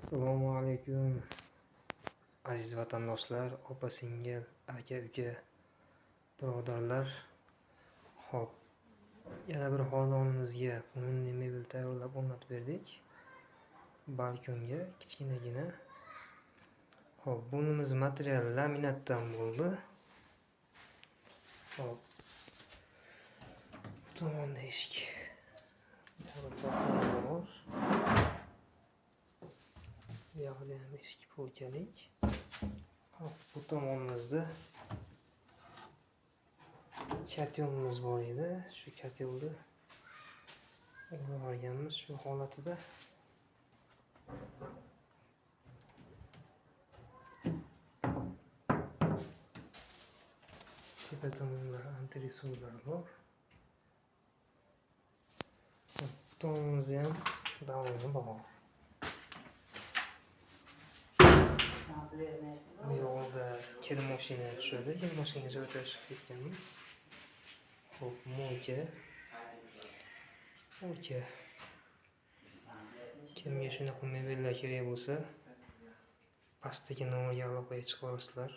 Assalomu alaykum aziz vatandoshlar, opa singil, aka uka, birodarlar. Xo'p, yana bir xonadonimizga kommunniy mebel tayyorlab o'rnatib berdik. Balkonga kichkinagina. Xo'p, bunimiz material laminatdan bo'ldi. Xo'p. Bu tomonda eshik. Bor. Bu yoqda ham eshik polkalik. Xo'p, bu tomonimizda katyonimiz bor edi. Shu katyonni o'rab shu holatida. Tepa tomonda antresollar bor. Bu tomonimizda ham davomi bor. Bu yoqda kir mashina tushadi. Kir mashinaga joylashib ketganmiz. Xo'p, mo'lka. Mo'lka. Kimga shunaqa mebellar kerak bo'lsa, pastdagi nomerga aloqaga chiqa olasizlar.